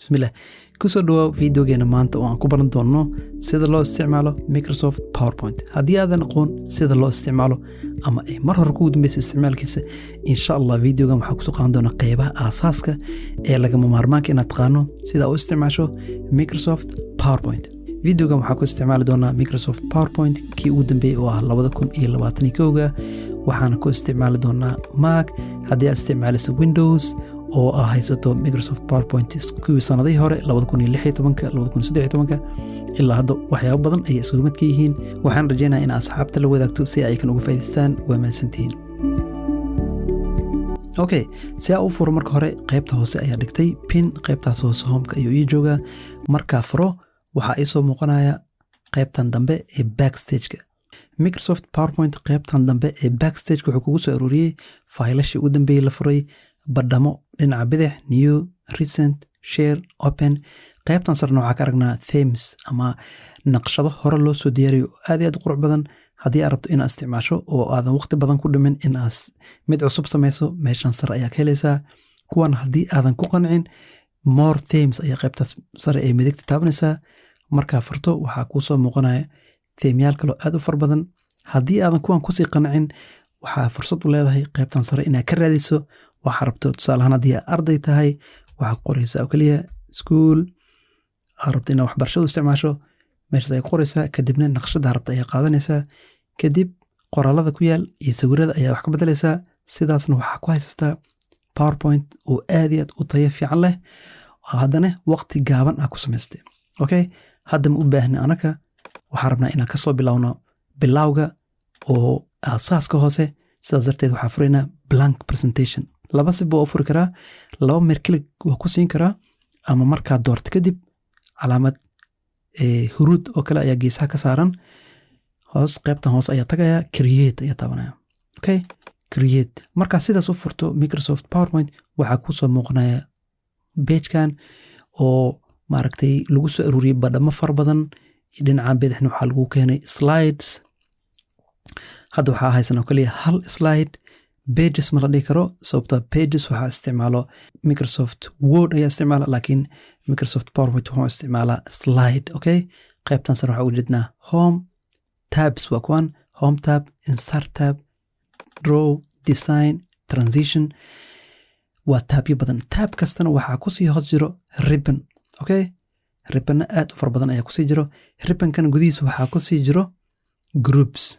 Bismillah, kusoo dhawaa videogeena maanta oo aan ku baran doonno sida loo isticmaalo Microsoft PowerPoint. Haddii aadan aqoon sida loo isticmaalo ama ay mar hore kugu dambaysa isticmaalkiisa, insha Allah videogan waxaa kusoo qaadan doona qeybaha aasaaska ee lagama maarmaanka inaad taqaano sida u isticmaasho Microsoft PowerPoint. Videogan waxaa ku isticmaali doonaa Microsoft PowerPoint kii ugu dambeeyey oo ah 2021-ga. Waxaana ku isticmaali doonaa Mac. Haddii aad isticmaalayso Windows oo aa haysato Microsoft PowerPoint kuwii sanadihii hore, 2016-ka, 2013-ka ilaa hadda, waxyaabo badan ayay isugu mid ka yihiin. Waxaan rajeynaya in asxaabta la wadaagto si ay kan uga faa'iidaystaan. Waa mahadsantihiin. Okay, si aa u furo, marka hore qaybta hoose ayaa dhigtay pin. Qaybtaas hoose homeka ayuu ii joogaa. Markaa furo, waxaa ii soo muuqanaya qaybtan dambe ee backstageka. Microsoft PowerPoint qaybtan dambe ee backstageka wuxuu kugu soo aruuriyey faylashii ugu dambeeyey la furay, badhamo dhinaca bidix: new, recent, share, open. Qaybtan sarena waxaa ka aragnaa themes ama naqshado hore loo soo diyaariyo oo aad iyo aad u qurux badan. Haddii aad rabto inaad isticmaasho oo aadan waqti badan ku dhimin in aad mid cusub samayso, meeshan sare ayaa ka helaysaa. Kuwan haddii aadan ku qancin, more themes ayaa qaybtaas sare ee midigta taabanaysaa. Markaa furto, waxaa kuu soo muuqanaya themeyaal kaloo aad u far badan. Haddii aadan kuwan kusii qancin, waxaa fursad u leedahay qaybtan sare inaad ka raadiso waxaa rabto. Tusaale ahaan, haddii aad arday tahay, waxaa qoraysaa oo keliya school aad rabto inaad waxbarashadu isticmaasho. Meeshaas ayaa ku qoraysaa, kadibna naqshada rabta ayaa qaadanaysaa, kadib qoraalada ku yaal iyo sawirada ayaa wax ka bedelaysaa. Sidaasna waxaa ku haysataa PowerPoint oo aad iyo aad u tayo fiican leh, haddana waqti gaaban ah ku samaystay. Okay, hadda ma u baahni anaka. Waxaan rabnaa inaan kasoo bilowno bilowga oo aasaaska hoose. Sidaas darteed waxaa furaynaa blank presentation. Laba sib waa u furi karaa: laba meer click waa ku siin karaa, ama markaad doorto kadib calaamad huruud oo kale ayaa geesaha ka saaran hoos. Qaybtan hoose ayaa tagaya, create ayaa taabanaya. Okay, create. Markaa sidaas u furto Microsoft PowerPoint, waxaa kusoo muuqanaya pagekan oo maaragtay lagu soo aruuriyey badhamo fara badan. Dhinaca bidixna waxaa lagu keenay slides. Hadda waxaa haysan oo kaliya hal slide. Pages ma la dhihi karo, sababta pages waxaa isticmaalo Microsoft Word ayaa isticmaala, laakiin Microsoft PowerPoint wuxuu isticmaalaa slide. Okay, qaybtan sare waxaa uga jeednaa home tabs. Waa kuwan: home tab, insert tab, draw, design, transition. Waa tabyo badan. Tab kastana waxaa kusii hoos jiro ribbon. Okay, ribbonna aad u fara badan ayaa kusii jiro. Ribbonkan gudihiisa waxaa kusii jiro groups.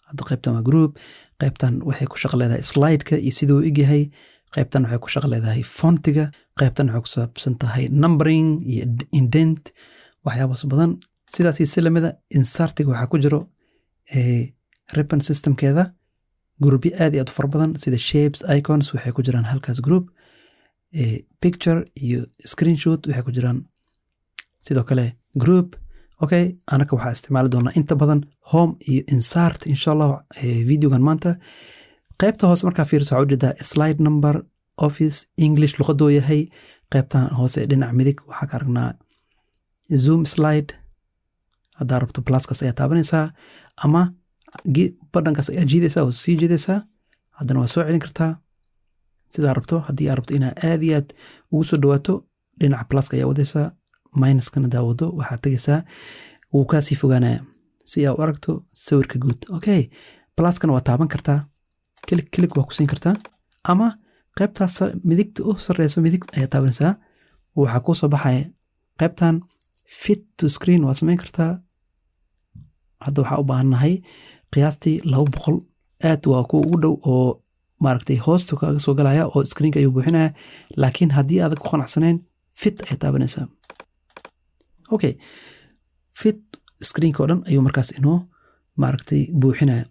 Hadda qaybtan waa group. Qaybtan waxay ku shaqo leedahay slideka iyo siduu egyahay. Qaybtan waxay ku shaqo leedahay fontiga. Qaybtan waxay ku saabsan tahay numbering iyo indent, waxyaabaas badan. Sidaas si lamida insertiga waxaa ku jiro ribbon systemkeeda groupyo aad iyo aad u fara badan, sida shapes, icons waxay ku jiraan halkaas group, picture iyo screenshot waxay ku jiraan sidoo kale group. Okay, anaka waxaa isticmaali doonaa inta badan home iyo insert, insha Allah, videogan maanta. Qaybta hoose markaa fiiriso, waxaa ujeedaa slide number, office, English luqadoo yahay. Qaybtan hoose ee dhinaca midig waxaa ka aragnaa zoom slide. Haddaa rabto, pluskaas ayaa taabanaysaa ama badhankaas ayaa jiidaysaa oo sii jiidaysaa. Haddana waa soo celin kartaa sidaa rabto. Haddii aad rabto inaad aad iyo aad ugu soo dhawaato, dhinaca pluska ayaa wadaysaa. Minuskana daawado, waxaad tegaysaa, wuu kaasii fogaanaya si aa u aragto sawirka guud. Okay, pluskana waa taaban kartaa, click click waa ku siin kartaa, ama qaybtaas midigta u sareyso midig ayaa taabanaysaa, waxaa kuu soo baxaya qaybtan fit to screen. Waa samayn kartaa. Hadda waxaa u baahannahay qiyaastii 200. Aad waa kuwa ugu dhow oo maaragtay hoosta kaga soo galaya oo screenka ayuu buuxinaya. Laakiin haddii aadan ku qanacsanayn, fit ayaa taabanaysaa. Okay, fit screenka oo dhan ayuu markaas inoo maaragtay buuxinaya.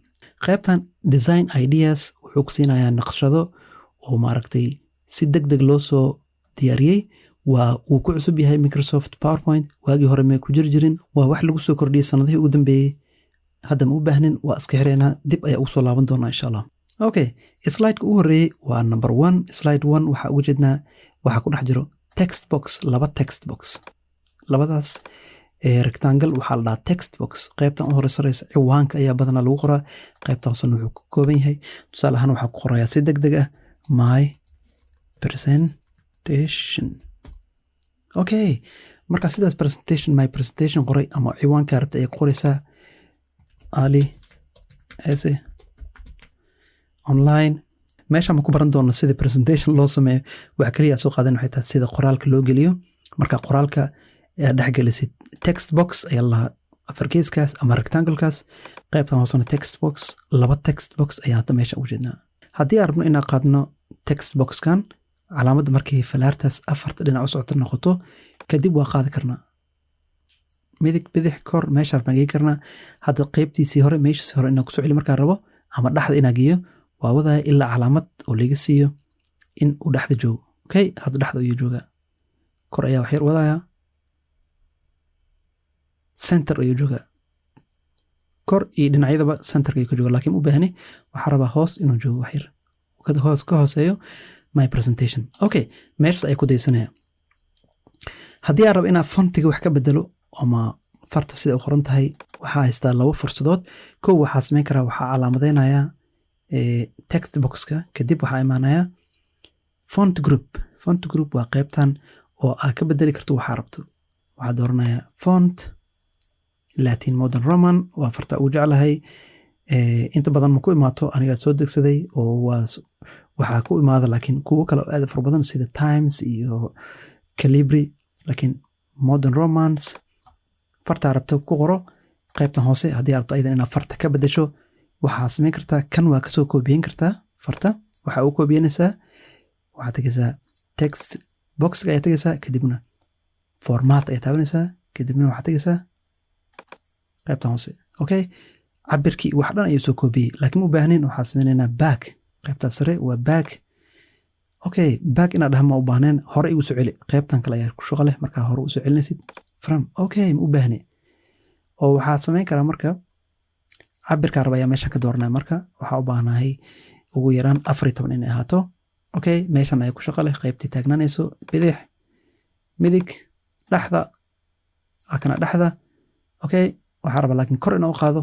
Qaybtan design ideas wuxuu ku siinayaa naqshado oo maaragtay si deg deg loo soo diyaariyey. Waa uu ku cusub yahay Microsoft PowerPoint. Waagii hore may ku jiri jirin, waa wax lagu soo kordhiyey sanadihii ugu dambeeyey. Hadda ma u baahnin, waa iska xireynaa, dib ayaa ugu soo laaban doonaa, insha Allah. Okay, slideka ugu horreeyey waa number one. Slide one waxaa uga jeednaa waxaa ku dhex jiro text box, laba text box. Labadaas rectangle waxaa la dhahaa text box. Qaybtan u hore sareysa ciwaanka ayaa badanaa lagu qoraa. Qaybtan hoosena wuxuu ka kooban yahay, tusaale ahaan, waxaa ku qorayaa si deg deg ah "my presentation". Okay, marka sidaas presentation, my presentation qoray ama ciwaanka rabta ayaa ku qoraysaa, Ali Ese Online. Meesha ma ku baran doona sida presentation loo sameeyo. Waxa kaliya soo qaadan waxay tahay sida qoraalka loo geliyo. Marka qoraalka aad dhex gelisid text box ayaa lahaa, afargeeskaas ama rectangle-kaas. Qaybtan hoosena text box, laba text box ayaa hadda meesha ugu jeednaa. Haddii aan rabno inaan qaadno text boxkan, calaamadda markay falaartaas afarta dhinac u socota noqoto kadib, waa qaadi karnaa midig, bidix, kor, meesha rabnaa geey karnaa. Hadda qaybtiisii hore, meeshiisii hore inaan kusoo celi markaan rabo ama dhexda inaan geeyo, waa wadaya ilaa calaamad oo laga siiyo in uu dhexda joogo. Okay, hadda dhexda ayuu joogaa. Kor ayaa waxyar wadaya, center ayuu joogaa. Kor iyo dhinacyadaba centerka ayuu ka jooga, laakiin u baahni, waxaa rabaa hoos inuu joogo, waxyar hoos ka hooseeyo my presentation. Okay, meeshas ayaa ku daysanaya. Haddii aan rabo inaan fontiga wax ka bedelo ama farta sida u qoran tahay, waxaa haystaa laba fursadood. Kow, waxaa samayn karaa, waxaa calaamadeynayaa text boxka, kadib waxaa imaanaya font group. Font group waa qaybtan oo aad ka bedeli karto waxaa rabto. Waxaa dooranaya font Latin Modern Roman, waa farta ugu jeclahay. Inta badan ma ku imaato, anigaa soo degsaday oo waa waxaa ku imaada, laakiin kuwo kale oo aad u fara badan sida Times iyo Calibri. Laakiin Modern Romans fartaa rabto ku qoro. Qaybtan hoose haddii aad rabto ayadan inaad farta ka bedesho, waxaa samayn kartaa, kan waa kasoo koobiyen kartaa farta. Waxaa u koobiyenaysaa, waxaad tegaysaa text boxka ayaa tegaysaa, kadibna format ayaa taabanaysaa, kadibna waxaad tegaysaa qaybtan hoose. Okay, cabirkii wax dhan ayuu soo koobiyey, laakiin ma u baahnin. Waxaa sameynaynaa back. Qaybtaas sare waa back. Okay, back inaad dhaha ma u baahneen, hore igu soo celi. Qaybtan kale ayaa ku shaqo leh. Markaa hore usoo celinaysid from, okay, ma u baahni. Oo waxaad samayn karaa marka cabirkaa raba ayaa meeshan ka dooranaya. Marka waxaa u baahnahay ugu yaraan 14 inay ahaato. Okay, meeshan ayaa ku shaqo leh, qaybtii taagnaanayso, bidix, midig, dhexda, waa kana dhexda. Okay, waxaa rabaa laakiin kor inaa u qaado.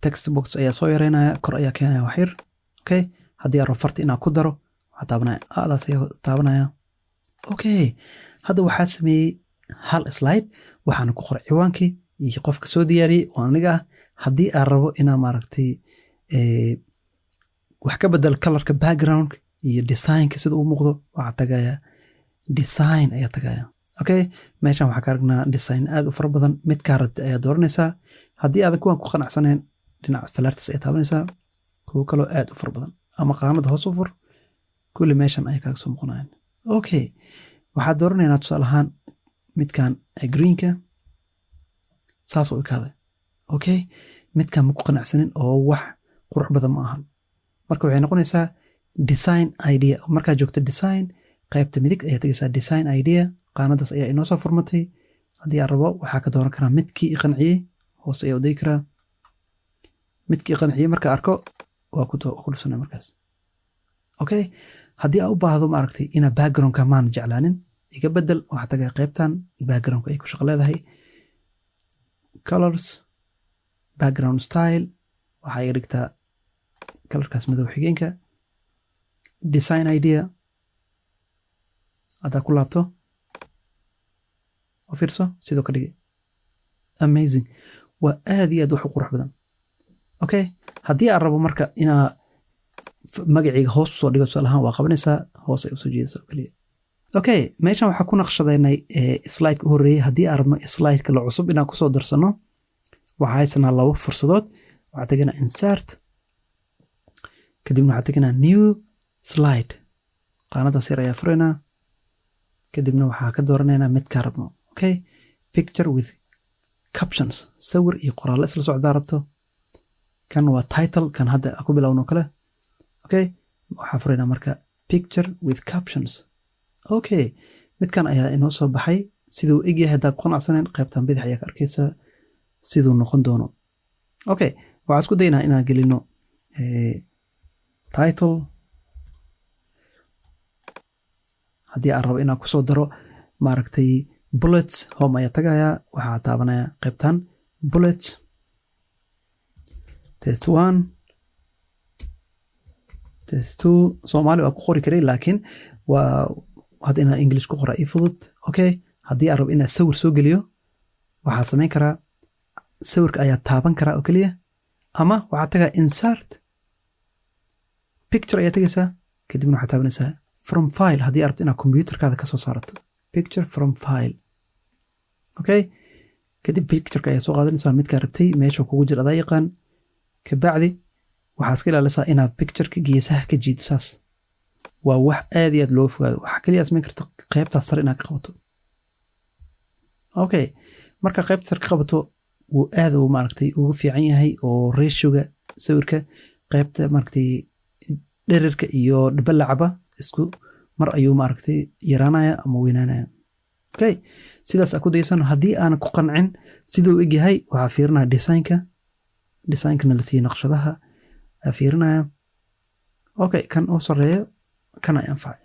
Text box ayaa soo yareynaya, kor ayaa keenaya waxyar. Okay, haddii aan rabo farta inaan ku daro, waxaa taabanaya adaas ayaa taabanaya. Okay, hadda waxaa sameeyey hal slide, waxaana ku qoray ciwaankii iyo qofka soo diyaariyey oo aniga ah. Haddii aan rabo inaan maaragtay wax ka bedel colorka background iyo designka sida uu muuqdo, waxaa tagaya design ayaa tagaya. Okay, meeshan waxaa ka aragnaa design aad u fara badan. Midkaa rabta ayaa dooranaysaa. Haddii aadan kuwan ku qanacsanayn, dhinaca falartis ayaa taabanaysaa, kuwo kaloo aad u fara badan ama qaanada hoos u fur, kulli meeshan ayay kaaga soo muuqanayaan. Okay, waxaad dooranaynaa tusaale ahaan midkan greenka, saas oo ekaaday. Okay, midkan ma ku qanacsanin oo wax qurux badan ma ahan. Marka waxay noqonaysaa design idea. Markaad joogto design, qaybta midig ayaa tegaysaa, design idea, qaanadaas ayaa inoo soo furmatay. Haddii aan rabo, waxaa ka dooran karaa midkii i qanciyey. Hoose ayaa u degi karaa. Midkii i qanciyey marka arko, waa ku dhufsanaya markaas. Okay, haddii aan u baahdo maaragtay inaa backgroundka maan jeclaanin, iga bedel, waxaa tagaya qaybtan backgroundka ay ku shaqo leedahay, colors, background style, waxaa iga dhigtaa colorkaas madow xigeenka. Design idea haddaa ku laabto oo fiirso sidoo ka dhigay, amazing, waa aad iyo aad wax u qurux badan. Okay, haddii aan rabo marka inaa magacayga hoos usoo dhigo, tusaale ahaan, waa qabanaysaa, hoos ay usoo jeedaysaa oo keliya. Okay, meeshan waxaa ku naqshadeynay slide u horreeyey. Haddii aan rabno slide kale cusub inaan kusoo darsano, waxaa haysanaa laba fursadood. Waxaa teganaa insert, kadibna waxaa teganaa new slide. Qaanadaas yar ayaa furaynaa, kadibna waxaa ka dooranaynaa midkaa rabno. Okay, picture with captions, sawir iyo qoraallo isla socdaa rabto. Kan waa title, kan hadda ku bilowno kale. Okay, waxaa furaynaa marka picture with captions. Okay, midkan ayaa inoo soo baxay. Siduu egyahay haddaa ku qanacsaneen, qaybtan bidix ayaa ka arkaysaa siduu noqon doono. Okay, waxaan isku daynaa inaan gelino title. Haddii aan rabo inaan kusoo daro maaragtay bullets, home ayaa tagayaa, waxaa taabanaya qaybtan bullets, test one, test two. Soomaali waa ku qori karay, laakiin waa Hadda inaa English ku qora ii fudud. Okay, haddii aan rabo inaa sawir soo geliyo, waxaa samayn karaa sawirka ayaa taaban karaa oo keliya, ama waxaa tagaa insert picture ayaa tegaysaa, kadibna waxaa taabanaysaa from file haddii aad rabto inaad computerkaada ka soo saarato picture from file. Okay, kadib pictureka ayaa soo qaadanaysaa midkaa rabtay, meesha kugu jira adaa yaqaan. Kabacdi waxaa iska ilaalisaa inaad pictureka geesaha ka jiido. Saas waa wax aad iyo aad looga fogaado. Waxaa keliya samayn karta qaybtaas sare inaad ka qabato. Okay, marka qaybta sare ka qabato, wuu aad uu maaragtay ugu fiican yahay oo ratioga sawirka qaybta maaragtay dhererka iyo balacaba isku mar ayuu maaragtay yaraanaya ama weynaanaya. Okay, sidaas aa ku daysano. Haddii aanan ku qancin siduu egyahay, waxaa fiirinaya designka. Designkana la siiyey naqshadaha ayaa fiirinaya. Okay, kan u sareeyo kan ay anfacay.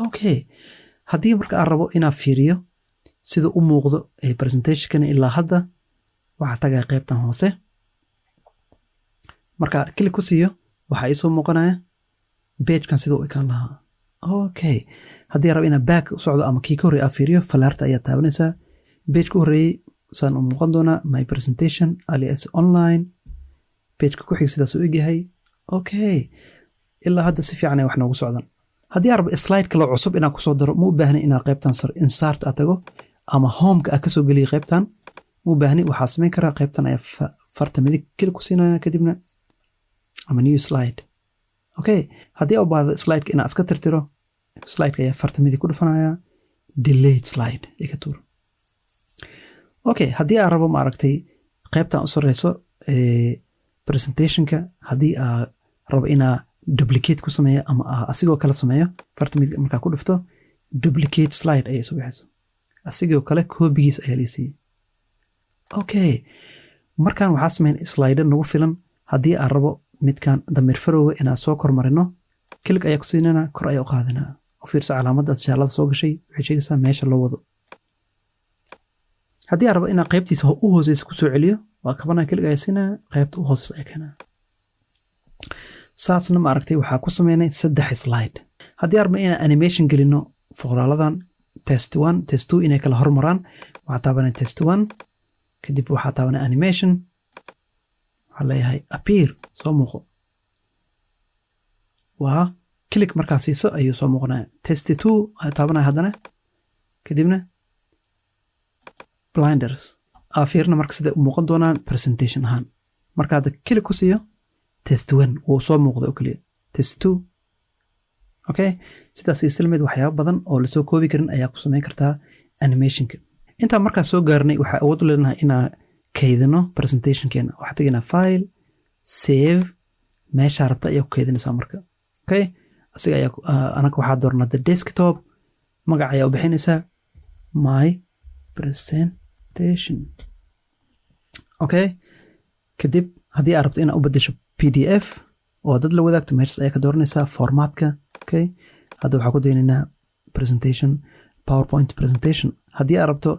Okay, haddii marka aan rabo inaan fiiriyo sida u muuqdo ee presentationkani ilaa hadda, waxaa tagaya qaybtan hoose. Marka click ku siiyo, waxaa iisoo muuqanaya pagekan sida u ekaan lahaa. Okay, haddii aan rabo inaan back u socdo ama kii ka horreeyay aan fiiriyo, falaarta ayaa taabanaysaa. Page ku horreeyey saan u muuqan doonaa, my presentation alias online. Pageka ku xig sidaas u egyahay. Okay, ilaa hadda si fiican ay wax noogu socdaan. Haddii aan rabo slide kale cusub inaan kusoo daro, ma u baahni inaan qaybtan sar insert aad tago ama homeka aad kasoo geliyo. Qaybtan ma u baahni. Waxaa samayn karaa qaybtan ayaa farta midig click ku siinaya, kadibna ama new slide. Okay, haddii aan u baahdo slideka inaan iska tirtiro, slideka ayaa farta midig ku dhufanaya, delete slide iga tuur. Okay, haddii aan rabo maaragtay qaybtan u sareyso presentationka, haddii aa rabo inaa duplicate ku sameeyo ama aa asigoo kale sameeyo, farta midig markaa ku dhufto, duplicate slide ayay soo baxayso. Asigoo kale koobigiis ayaa lii siiyey. Okay, markaan waxaa sameyn slide nagu filan. Haddii aan rabo midkan dameer farowga inaan soo kormarino, click ayaa ku siinana, kor ayaa u qaadanaa. U fiirso calaamaddaas jaalada soo gashay, waxay sheegaysaa meesha loo wado. Haddii aan rabo inaan qaybtiisa u hooseysa kusoo celiyo, waa kabanaya, click ayaa siinaya, qaybta u hooseysa ayaa keenaya. Saasna maaragtay waxaa ku sameynay saddex slide. Haddii aan rabno inaan animation gelino foqraaladan test one, test two inay kala hormaraan, waxaa taabanay test one, kadib waxaa taabanay animation, waxaa leeyahay appear, soo muuqo. Waa click markaa siiso ayuu soo muuqanaya. Test two ayaa taabanaya haddana, kadibna blinders aa fiirna. Marka siday u muuqan doonaan presentation ahaan, marka hadda click ku siiyo test one, wuu soo muuqda oo keliya. Test two. Okay, sidaas isla mid waxyaabo badan oo lasoo koobi karin ayaa ku samayn kartaa animationka. Intaan markaa soo gaarnay, waxaa awood u leenahay inaan kaydino presentationkeena. Waxaa tegaynaa file, save, meeshaa rabta ayaa ku kaydinaysaa marka. Okay, asiga ayaa anaga waxaa doornaa the desktop. Magac ayaa u bixinaysaa, my presentation. Okay, kadib haddii aad rabto inaad u bedesho PDF oo dad la wadaagto, meeshaas ayaa ka dooranaysaa formatka. Okay, hadda waxaa ku daynaynaa presentation, PowerPoint presentation. Haddii aad rabto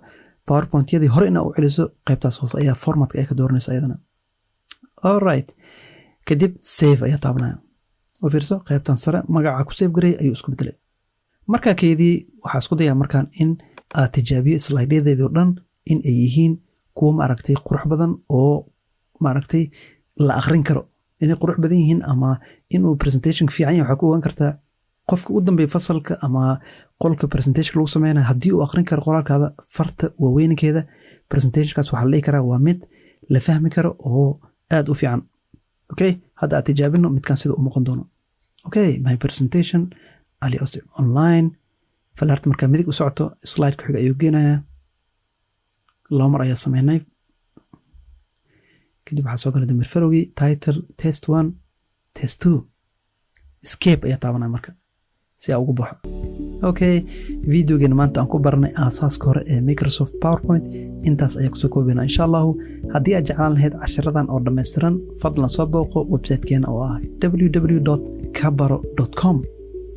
PowerPointyadii hore inaa u celiso, qaybtaas hoose ayaa formatka ayaa ka dooranaysa ayadana. Alright, kadib save ayaa taabanaya. U fiirso qaybtan sare, magaca ku save garay ayuu isku bedelay. Markaa keydii, waxaa isku dayaa markaan in aad tijaabiyo slidyadeedii oo dhan in ay yihiin kuwo maaragtay qurux badan oo maaragtay la akhrin karo. Inay qurux badan yihiin ama inuu presentation fiican yahay waxaa ku ogaan kartaa qofka u dambeeya fasalka ama qolka presentation lagu sameynayo. Haddii uu akhrin karo qoraalkaada, farta waaweynkeeda, presentationkaas waxaa la dhihi karaa waa mid la fahmi karo oo aad u fiican. Okay, hadda aad tijaabino midkan sida u muuqan doono. Okay, my presentation Ali Ose online. Falaarta markaa midig u socoto, slide ku xiga ayuu geenayaa. Laba mar ayaa sameynay. Kadib waxaa soo galay dameer farowgii, title, test one, test two. Escape ayaa taabanaya marka si aa ugu baxo. Okay, videogeena maanta aan ku baranay aasaaska hore ee Microsoft PowerPoint intaas ayaa kusoo koobayna insha Allahu. Haddii aad jeclaan lahayd cashiradan oo dhammaystiran, fadlan soo booqo websitekeena oo ah www kabaro com.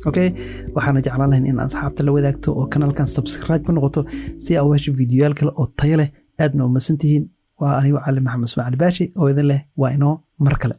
Okay, waxaana jeclaan lahayn in asxaabta la wadaagto oo kanaalkan subscribe ku noqoto si aa u hesho videoyaal kale oo tayo leh. Aadna u masantihiin. Waa anigo Cali Maxamed Ismaacil Baashi oo idin leh waa inoo mar kale.